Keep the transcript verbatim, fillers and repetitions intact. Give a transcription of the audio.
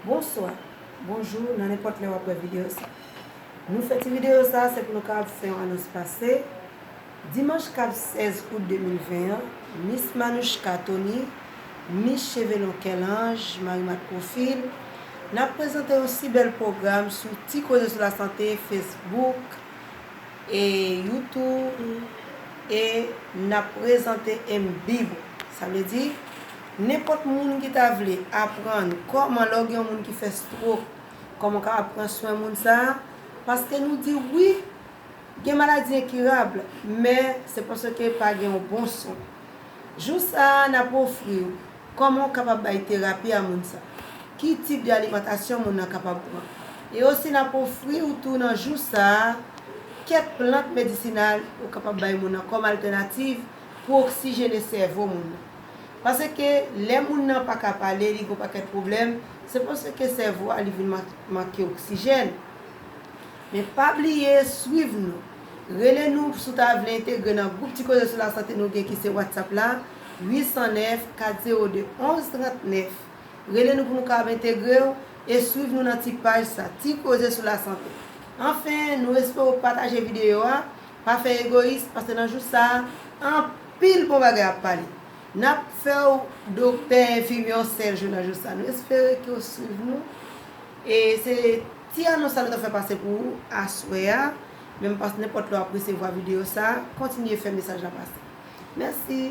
Bonswa, bonjou, nan nenpòt lè w ap wè videyo sa. Nou fè ti videyo sa, se pou nou kapab fè yon anons pase. Dimanch k ap sèz out de mil ven an, Miss Manouchka Tony, Miss Cheve Long Kè Lanj, Marie Marthe Profil, n ap prezante yon si bèl pwogram sou Ti Koze sou Lasante, Facebook, e YouTube, e n ap prezante en Bib. Sa vle di, nenpòt moun ki ta vle aprann kòman lè w gen yon moun ki fè stroke, kòman w kapab pran swen moun sa a, paske nou di wi, gen maladi enkirab, men se paske pa gen yon bon swen. Jou sa a, n ap ofri w kòman w kapab bay terapi a moun sa. Ki tip de alimantasyon moun nan kapab pran. E osi, n ap ofri w tou nan jou sa a, kèk plant medisinal ou kapab bay moun nan kòm altènativ pou oksijene sèvo moun nan. Paske lè moun nan pa ka pale, li gen yon pakèt pwoblèm, se paske sèvo a li vin man-, manke oksijèn. Men pa bliye swiv nou. Rele nou si w ta vle entegre nan gwoup Ti Koze sou Lasante nou gen ki se WhatsApp la, uit san nèf, kat zewo de, onz trant nèf. Rele nou pou nou kapab entegre w e swiv nou nan ti paj sa, Ti Koze sou Lasante. Anfen, nou espere w pataje videyo a. Pa fè egoyis, paske nan jou sa a, anpil bon bagay ap pale. N ap fè w doktè, enfimyè yon sèl jou nan jou sa. Nou espere ke w swiv nou. E se ti anons sa nou te fè pase pou ou aswè a. Men m panse nenpòt lè w ap resevwa videyo sa, kontinye fè mesaj la pase. Mèsi.